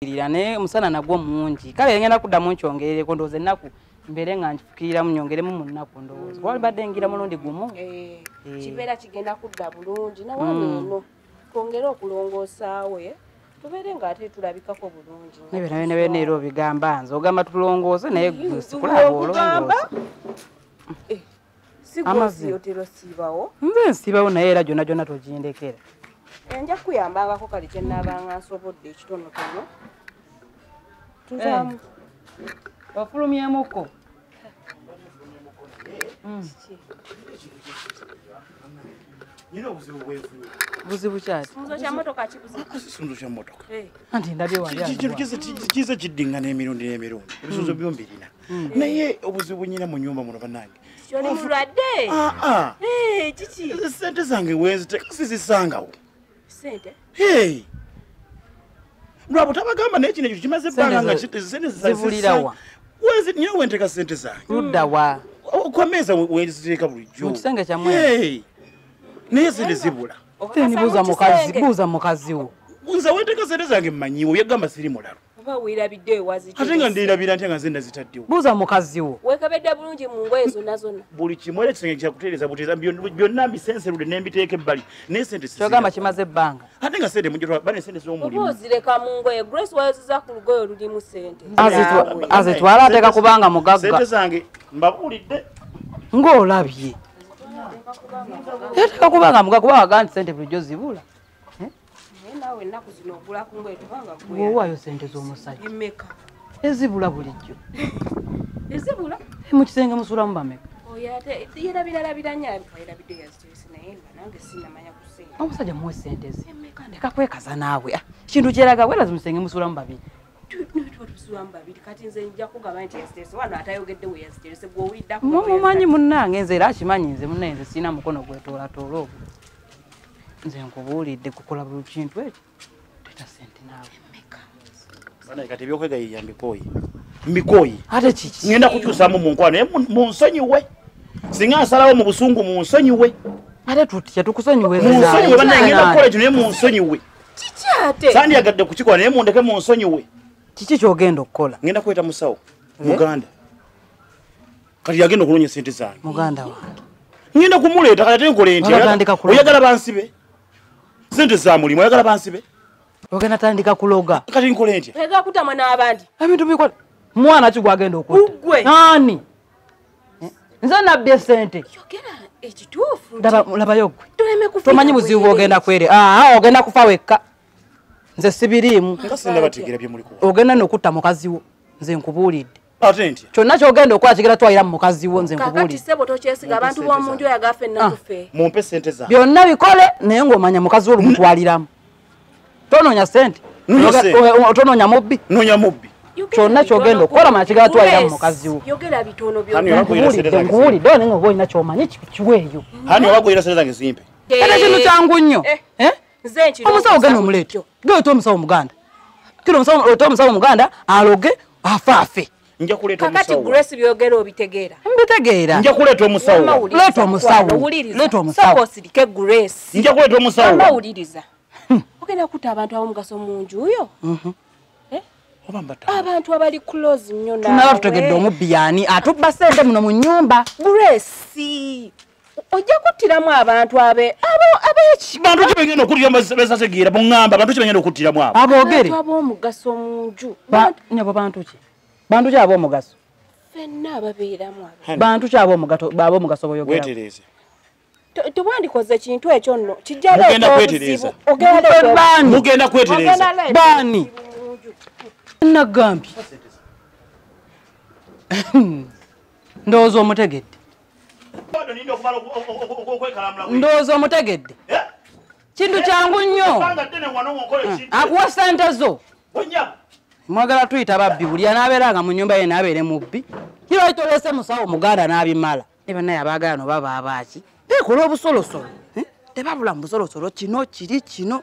Naye omusana nagwo mungi. Kale ngenda kuddamu nkyongerereko, ndowooza ennaku mbeere nga nkifukiriramu nyongeremu mu nnaku ndowooza. Kuba mbadde ngira mulundi gumu. Kibeera kigenda kudda bulungi nawano eno twongere okulongoosaawo tubeere ng'ate tulabikako bulungi. Naye byonna era obigamba nze ogamba tulongoose naye sikulaba olongoosa. Amazzi otera osiibawo? Nze nsiibawo naye era gyonna gyonna togindekera. Nja kuyambangako kale kye nnaabanga nsobodde ekitonotono. Tuzaamu. Ofulumyemuko. Nina obuzibu bwenfunye. Buzibu ki ate? Kisunzo kya mmotoka kibuzibu. Kisunzo kya mmotoka. Anti ndabye wali awo. Kino kize kiddingana emirundi n'emirundi. Ebisunzo byo mbirina. Naye obuzibu nnyina mu nnyumba muno bannange. Oli mulwadde? Kiki? Ssente zange wenziteeka sizisangawo. Ssente? Lwabo tabagamba naye kino ekyo kimaze ebbanga nga ssente zibulirawa. Nina wenteeka ssente zange. Ludda wa? Kwa mmeeza wenziteeka bulijjo. Mu kisenge kyammwe? Naye ssente zibula. Buuza mukazi wo. Nze wenteeka ssente zange mmanyiwo, yagamba siri mulalo. Oba weerabidde waziteeka. Ate nga ndeerabira ntya nga nze nazitaddewo. Buuza mukazi wo. Weekebedde bulungi mu ngoye zonna zonna. Buli kimu era ekisenge kyakutereeza butereeza byonna mbisenserule ne mbiteeka ebbali. Naye ssente siziraba. Ky'ogamba kimaze ebbanga. Ate nga ssente mujja bane ssente z'omulimu. Oba ozireka mu ngoye. Grace wayozeza ku lugoye olulimu ssente. Azitwala ateeka kubanga mugagga. Ssente zange mbabuulidde. Ng'olabye. Yateeka kubanga mugagga kuba wagaa nti ssente bulijjo zibula. Naawe ennaku zino ogula ku ngoye tubanga gwe. Bw'owaayo ssente z'omusajja. Emmeka? Ezibula bulijjo. Ezibula? Mu kisenge musulamu bameka? Oyo ate yerabiralabira nnyo alabika yerabidde yaziteese naye nga nange sinnamanya ku ssente. Omusajja muwe ssente ze. Leka kwekaza naawe. Kintu kyeraga werazi mu kisenge musulamu babiri. Tuba tusulamu babiri kati nze nja kugamba nti yaziteese wano atayogedde we yaziteese gw'owuliddako. Mumanyi munnange nze era akimanyi nze munnange nze sirina mukono gwetoolatoolo ogwo. Nze nkubuulidde kukola buli kintu ekyo leeta ssente naawe. Bannange kati ebyokwegayiya mbikooye. Mbikooye. Ate kiki? Ngenda kukyusaamu mu nkwano naye munsonyiwe. Singa nsalawo mu busungu munsonyiwe. Ate tutya tukusonyiwe. Munsonyiwe bannange ngenda kukola ekyo naye munsonyiwe. Kiki ate? Sandyagadde kukikola naye mundeke munsonyiwe. Kiki ky'ogenda okukola? Ngenda kweta musawo Muganda. Kati yagenda okunoonya ssente zange. Muganda wange. Ngenda kumuleeta kati ate nkole ntya? Oyagala bansibe? Ssente za mulimu oyagala bansibe? Ogenda tandika kuloga. Kati nkole ntya? Oyagala kutama n'abandi. Ebintu bikola. Mwana ki gw'agenda okutta? Ggwe. Ani? Nze nabbye ssente. Yogera ekituufu. Labayo ggwe. Tuleme kufiira. Tomanyi buzibu bw'ogenda kwere. Ogenda kufa wekka. Nze sibiriimu. Nga sinnabategeera bye muli kuwa. Ogenda n'okutta mukazi wo. Nze nkubuulidde. Ate ntya? Kyonna ky'ogenda okukola kigenda twalira mu mukazi wo nze nkubuulidde. Kakati ssebo tokyesiga abantu b'omu nju oyagala ffenna tufe. Mumpe ssente zange. Byonna bikole naye ng'omanya mukazi wo olumutwaliramu. Tonoonya ssente. Tonoonya mubbi. Noonya mubbi. Kyonna ky'ogenda okukola manya kigenda twalira mu mukazi wo. Yogera bitono byonna. Nkubuulidde naye ng'oba olina ky'omanyi kiweeyo. Hani oba ssente zange zimpe. Ate kintu kyangu nnyo. Omusawo genda omuleete. Genda omusawo Muganda. Kino omusawo Muganda aloge afaafe. Nja kuleeta omusawo. Kakati Grace byogera obitegeera. Mbitegeera. Nja kuleeta omusawo. Leeta omusawo. Leeta omusawo. Sooka osirike Grace. Nja kuleeta omusawo. Wuliriza. Ogenda kutta abantu ab'omugaso mu nju yo? Abantu abali close nnyo naawe. Tunaba tutegedde omubbi y'ani atubba ssente muno mu nnyumba. Grace. Ojja kuttiramu abantu ab'eki. Bantu ki begenda okuttiramu besategeera muŋŋamba bantu ki begenda okuttiramu abo? Aboogere. Abantu ab'omugaso mu nju. Nnyabo bantu ki? Bantu ki ab'omugaso? Ffenna ababeeramu abo. Bantu ki ab'omugaso b'oyogera? Weetereeze. Tewandikoze kintu ekyo nno. Kijja leeta obuzibu. Mugenda kwetereeza. Baani? Nagambye. Ndowooza omutegedde. Ndowooza omutegedde. Kintu kyangu nnyo. Akuwa ssente zo. Mwagala tuyita babbi buli anaabeera nga mu nnyumba ye n'abeere mubbi. Kiro tolese musawo Muganda n'abimala. Ne bannaye abaagala no baba abaaki. Beekola obusolosolo. Tebabula mu busolosolo kino kiri kino.